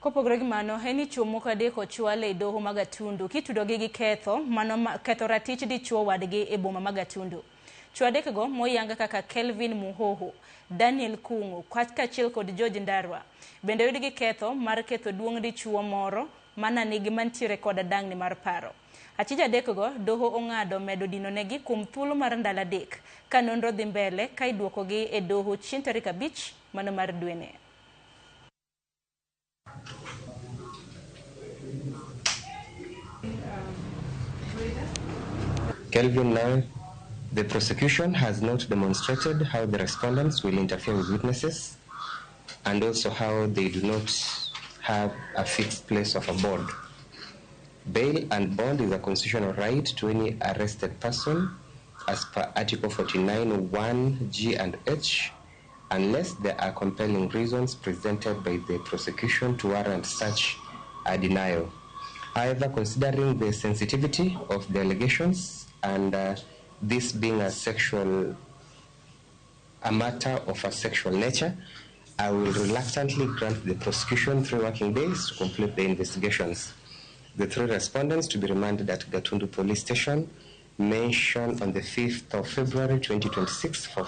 Kopogore gi mano, en ni chwo moko adek ochwal e doho ma Gatundu kitudogi gi ketho mano ketho ratich dichuo wadgi e boma ma Gatundu. Chwo adekgo moyang kaka Kelvin Muhoho, Daniel Kung'u kaachiel kod George Ndarwa bende oyud gi ketho mar ketho duong' dichuo moro mana nigi mantiere koda dang'ni mar paro. Achij adekgo doho ong'ado medo dino negi kuom thuolo mar ndalo 3 ka nonro dhi mbele ka iduokogi e doho chieng' tarik 5 mano mar dweni. Kelvin, now, the prosecution has not demonstrated how the respondents will interfere with witnesses and also how they do not have a fixed place of abode. Bail and bond is a constitutional right to any arrested person as per Article 49, 1, G and H, unless there are compelling reasons presented by the prosecution to warrant such a denial. However, considering the sensitivity of the allegations and this being a matter of a sexual nature, I will reluctantly grant the prosecution 3 working days to complete the investigations. The 3 respondents to be remanded at Gatundu Police Station mentioned on the 5th of February 2026 for